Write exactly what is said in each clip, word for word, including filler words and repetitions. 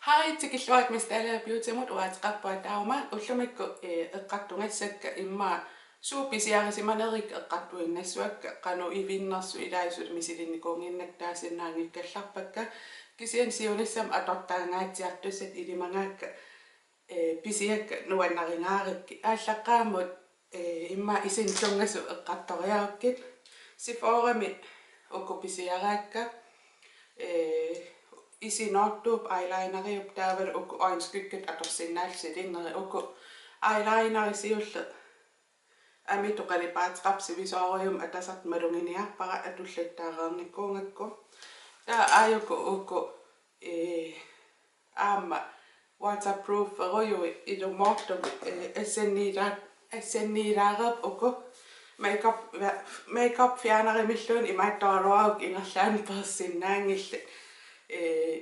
Hej, tikilluarit Miss Dalager Beautymut. Uateqarpunga Dagmar. Ullumikkut, eh, eqqartugassakka immaqa suut pisiarisimanerikka eqqartuinnassavakka, qanoq ivinnersut, ilai suli misilinnikuunnginnakku taasinnaanngikkallarpakka. Kisianni siunissami atortaangaatsiartussat ilimagaakka, eh, pisiakka nuannarigaarikkit. Aallaqqaammut, eh, immaqa isinut tunngasut eqqartoriarukkit. Sephorami uku pisiaraakka, eh, isinoortuupput eyelineriupput, taavalu uku øjenskygget atorsinnaallutik silinnerit. Uku eyelinerit siulleq amitut qalipaateqarput, sivisoorujummik atasartoq maluginiarpara, atullattaareernikuugakku. Taava aajuku uku, eh, aamma waterprooferujuit ilumoortumik, eh, assanniilaa-, assanniilaareerput uku. Makeup, makeup fjernerimilluunniit imaattoraluarukku ingerlaannaq peersinnaanngillat. Eh,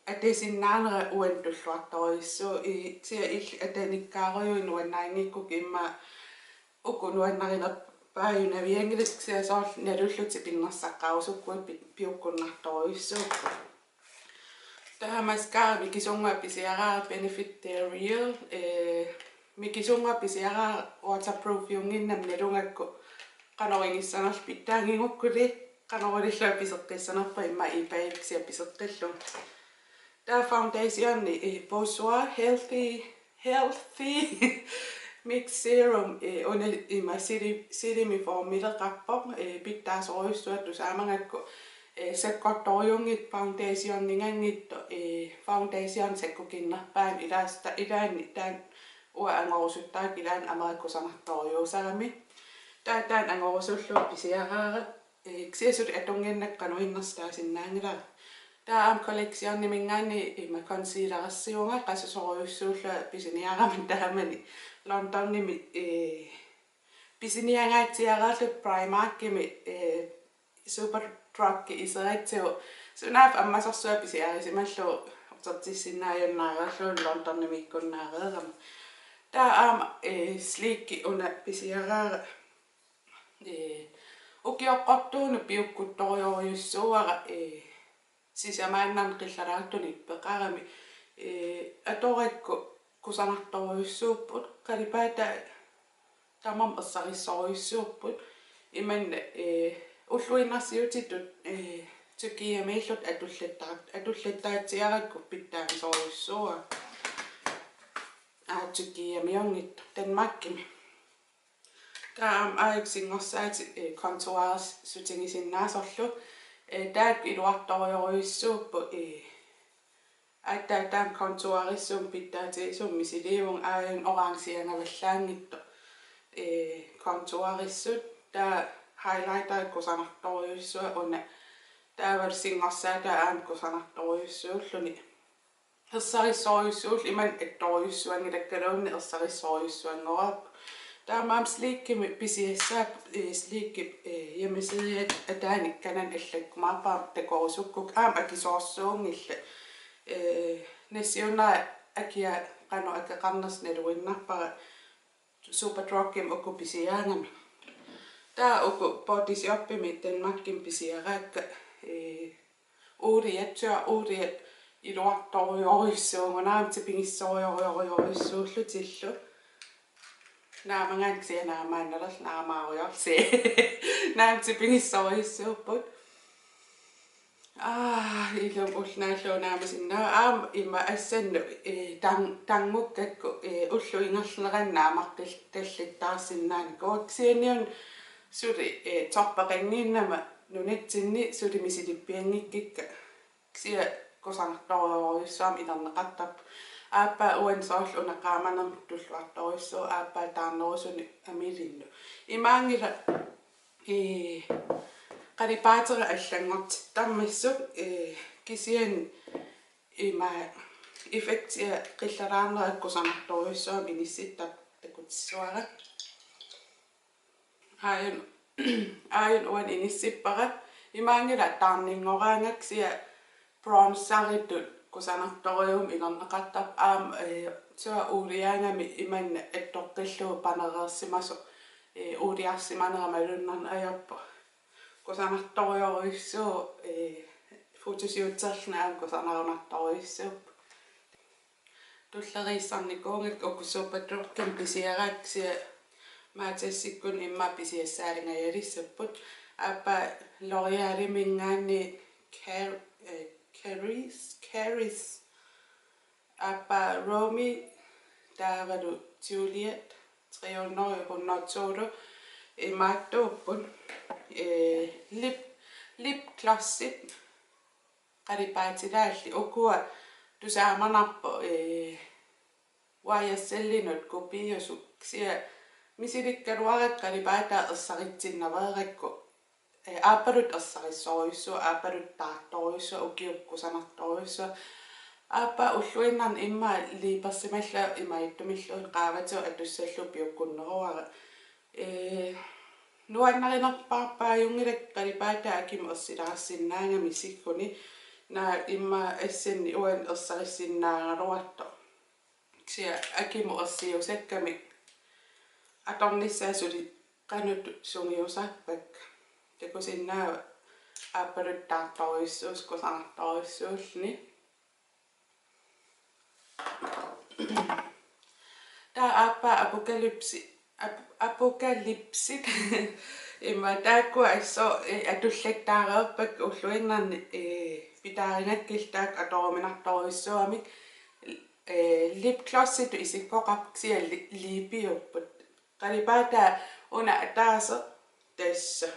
atasinnaanera uannut tulluartorujussuuvoq, i-, kisianni illit atanikkaarujui nuannaanngikkukkit immaqa uku nuannarinerpaajunavianngilatit, kisianni soorlu nalullutit pinnersaqqarusukkuit pi-, piukkunnartorujussuupput. Taava mascara mikisunnguaq pisiaraara, Benefit They're Real. Eh, mikisunnguaq pisiaraara waterproofiunnginnami nalugakku, qanoq igissanerlugu pitsaanngigukkuli, qanorulilluunniit piseqqissanerpunga, immaqa eBay kisianni piseqqillugu. Taava foundationi, eh, Bourjois Healthy, Healthy Mix Serum, eh, una ima sili-, silimi formileqarpoq, eh, pitsaasorujussuaq tusaamagakku, eh, sakkortorujuunngitsoq foundationiganngitsoq, eh, foundation sakkukinnerpaamik, ilaasa-, ilaanni taanna uanga angorusuttarakku ilaanni amera kusanartorujussuusarami. Taava taanna angorusullugu pisiaraara, eh, kisianni suli atunnginnakku qanoq innersoq taasinnaanngilara. Taava aamma collectioniminngaanniit ima concealerissavunga, qasusorujussuullunga pisiniarama taamani Londonimi, eh, pisiniagaatsiareerluta Primarkimi, eh, Superdrug iseratsigu, sunaaffa ammasorsuaq pisiarisimallugu utertissinnaajunnaarlugu Londonimiikkunnaareerama. Taava aamma, eh, Sleeki una pisiaraara, eh, ukioqqortuunut piukkuttorujorujussuuara, eh, sisamaannarnik qillaraartunik peqarami, eh, atorakku kusanartorujussuupput, qalipaataa tamarmik ersarissorujussuupput. Imanna, eh, ulluinnarsiutitut, eh, Tyrkiamiilluta atullattaar-, atullattaatsiarakku pitsaasorujussuuara. Aa, Tyrkiamiunngitsoq, Danmarkimi. Taava aamma aajuku singorsaatit, eh, contourersutigisinnaasorlu, eh, taakku iluartorujorujussuupput, eh, aatsaat taama contourissummik pitsaatigisumik misiliivunga, aajuna orangeagavallaanngitsoq, eh, contourissut. Taava highlighterit kusanartorujussuaq una. Taavalu singorsaataa aamma kusanartorujussuulluni. Ersarissorujussuulluni, imanna attorujussuanngilakkaluunniit ersarissorujussuanngoraarput. Taamaammat Sleekimi pisiassaapput, eh, Sleekip, eh, hjemmesidiata ataani kanani allakkumaarpara takorusukkukku, aamma akisoorsuunngillat. Eh, nassiunnera akia qanoq akeqarnersoq naluinnarpara Superdrugimi uku pisiaagami. Taava uku Body Shopimi Danmarkimi pisiaraakka, eh, uuliat, tør uuliat iluartorujorujussuugunarami, tipigissorujorujorujussuullutillu. Naamagaanni kisianni naamaannalerlutik, naamaarujorlutik. Naamik tipigissorujussuupput. Aa, ilumut ulloq naallugu naamasinnaavat. Aamma ima assannut, eh, tan-, tanngukkakku, eh, ullup ingerlanerani naamartal-, tallittaarsinnaanikuuakka, kisianni una suli, eh, torpeqannginnama nunatsinni suli misilippianngikkikka. Kisianni kusanartorujorujussuarmik ilerneqartarput. Aappaa uani soorlu una qaamanermut tulluartorujussuuvoq, aappaa taarnerusunik amilinnut. Imaanngilaq, eh, qalipaaterit allanngortittarmassuk, eh, kisianni ima effektia qillalaarnera kusanartorujussuarmik inissittartoq takutissavara. Aajuna, aajuna uani inissippara. Imaanngilaq taarninngoraangakku, kisianni bronzeritut kusanartorujummik ilerneqartarpoq. Aamma, eh, tør uuliaagami imanna attoqqillugu panereersimasoq, eh, uuliarsimanera malunnarneq ajorpoq. Kusanartorujorujussuuvoq, eh, utusiutserluni aamma kusanarunartorujussuupput. Tulleriissarnikuugakku uku Superdrugimik pisiaraakka, kisianni Matassikkunni immaqa pisiassaalingajalissapput. Aappaa L'Oréaliminngaanniit Car-, eh, Caris, Caris. Aappaa Romeo, taavalu Juliet, tre hundrede, hundrede og to, imaattuupput. Eh, lip, lipglossit qalipaatilaallit, ukua tusaamanarpoq, eh, Y S L-inut kopiusut, kisianni misilikkaluarakku qalipaataa ersaritsinnaveerakku. Eh, aappaluttoq ersarissorujussuaq, aappaluttoq taartorujussuaq, ukiukkut kusanartorujussuaq. Aappaa ulluinnarni immaqa liipersimallunga imaattumilluunniit qaavatigut atussallugu piukkunneruara. Eh, nuannarinerpaarpaajunngilakka qalipaataa akimut ersilaarsinnaagami sigguni. Naak immaqa assinni uani ersarissinnaagaluartoq. Kisianni akimut ersiusakkamik atornissaa suli qanoq sungiusarpakka. Takusinnaavat aappaluttoq taartorujussuusoq kusanartorujussuulluni. Taava aappaa Apocalypse, Ap-, Apocalypse. Immaqa taakkua assut, eh, atullattaareerpakka ulluinnarni, eh, pitaarigakkillu taakku atoruminartorujussuugamik. Eh, lipglossitut isikkoqarput, kisianni li-, liipiupput. Qalipaataa una ataaseq tassa.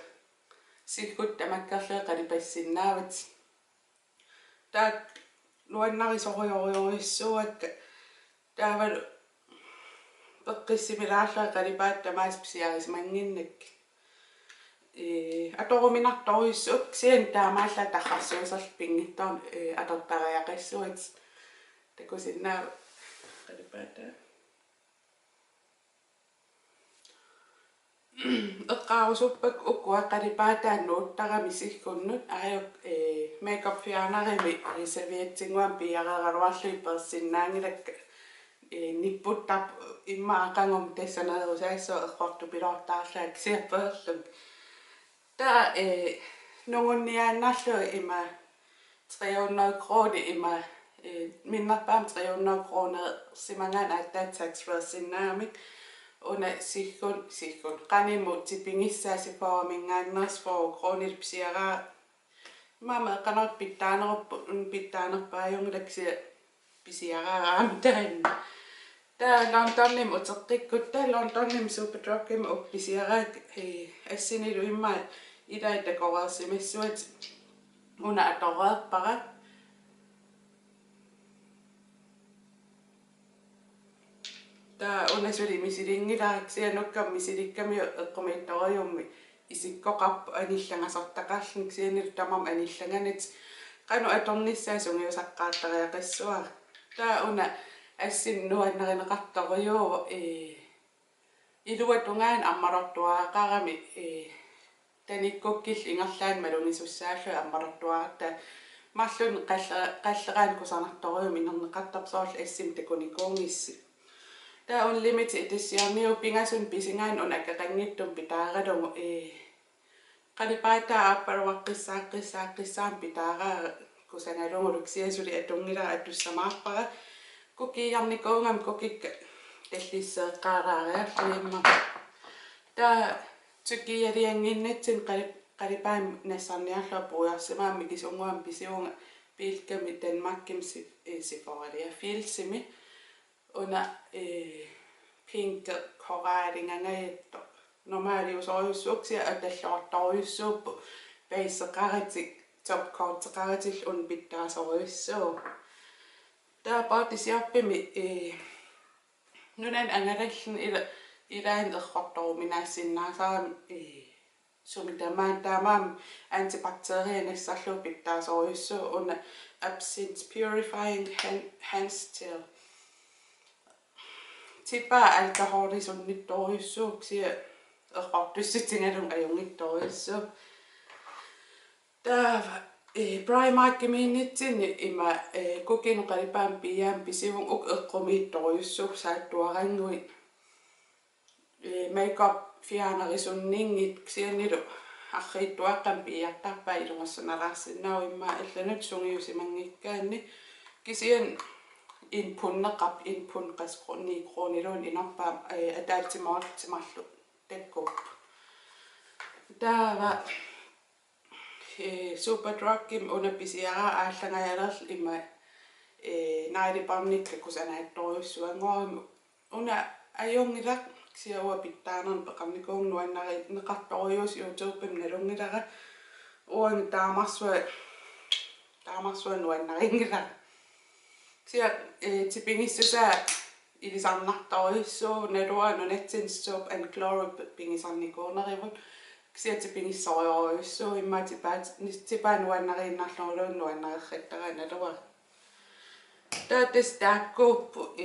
Siggut tamakkerlugit qalipassinnaavatit. Taakku nuannarisorujorujussuuakka. Taavalu peqqissimilaarlunga qalipaatit tamaasa pisiarisimannginnakkit. Ee, atoruminartorujussuupput, kisianni taamaallaat tarrarsuuserlu pinngitsoornak, ee, atortariaqassuatit. Takusinnaavat qalipaataa. Eqqaarusuppakka ukua qalipaataa nuuttarami siggunnut, aajuku, ee, makeup fjernerimi, ee, serviettinnguamik piiareeraluarlugit peersinnaanngilakka, ee, nipputtarput immaqa aqagumut tassaneerusaassuaq errortupiloortaarlunga kisianni peerlugit. Taava, eh, nungunniaannarlugu ima tre hundrede kroner ima, eh, minnerpaamik tre hundrede kronersimagaanni aatsaat taxfreesinnaamik, una siggun, siggun, qanimut tipigissaa Sephoraminngaanneersoq fyrre kroner pisiaraa. Maama qanoq pitsaanerupput, una pitsaanerpaajunngilaq kisianni pisiaraara aamma taanna. Taava Londonimi uteqqikkutta, taava Londonimi Superdrugimi uku pisiaraakka, eh, assinilu immaqa ilaat takoreersimassuatit, una atoreerpara. Taava una suli misilinngilara, kisianni nukkami misilikkamiuk eqqumiitsorujussuarmik isikkoqarpoq anillangasortaqarluni, kisianni tamarmik anillanganatik qanoq atornissaa sungiusaqqaartariaqassuara. Taava una assinnik nuannarineqartorujuuvoq, ee, iluatungaanut ammalortuaraqarami, ee, tanikkukkillu ingerlaannaq malugisussaallugu ammalortuarartaa, marlunnik qalle-, qalleraanni kusanartorujummik inerneqartarpoq, soorlu assimik takunikuunngissi. Taava una limited editioniuvoq, pingasunik pisigaanni una akeqanngitsumik pitaaralugu, ee, qalipaataa aappaluaqqissaaqqissaaqqissaarmat pitaaraara kusagalugulu, kisianni suli atunngilara, atussamaarpara. Kukiiarnikuugama kukikka tallisseeqqaalaariarlugit immaqa. Taava tyrkialiannginnatsinni qali-, qalipaammik nassarniarlunga puigorsimammata mikisunnguamik pisiuvunga Bilkami Danmarkimi si-, eh, Sephoraliaq Fielsimi. Una, eh, pinki koraalingangajattoq. Normaaliusorujussuuvoq kisianni atalluartorujussuupput. Baseqaratik, topcoateqaratillu una pitsaasorujussuuvoq. Taava Body Shopimi, eh, nunani angalalluni ila-, ilaanni errortoruminaassinnaasarami, eh, sumi tamaani, taamaammat antibakteria nassarlugu pitsaasorujussuuvoq, una Absinthe Purifying Hand, Hand Gel. Tipaa alkoholisunnittorujussuuvoq kisianni errortussutigalugu ajunngitsorujussuuvoq. Taava, eh, Primarkimiinnitsinni ima, eh, kukinut qalipaammik piiaammik pisivunga, uku eqqumiitsorujussuupput saattuarannguit. Eh, makeup fjernerisunnginngit kisiannili arriitsuaqqamik piiartarpaat ilungersunalaarsinnaavoq immaqa allanut sungiusimanngikkaanni, kisianni en pund-eqarpoq, en pund qassit kro-, ni kroniluunniit inorpaat, eh, ataatsimoorlutik marluk takkuupput. Taava, eh, Superdrugimi una pisiara aallangaajalerlugu ima, eh, neglebåndikkut kusanaattorujussuanngorami una ajunngilaq, kisianni uanga pitsaanermik peqarnikuuvunga, nuannarineqartorujussuuvoq, YouTubemi nalunngilara. Uanga taamarsuaq, taamarsuaq nuannarinngilara. Kisianni, eh, tipigissusaa ilisarnartorujussuuvoq, naluara nunatsinni Soap and Glory pigisarnikuunerivut. Kisianni tipigissorujussuuvoq immaqa tipaat, tipaat nuannariinnarluguluunniit nuannarerrittara naluara. Taava tassa taakkuupput.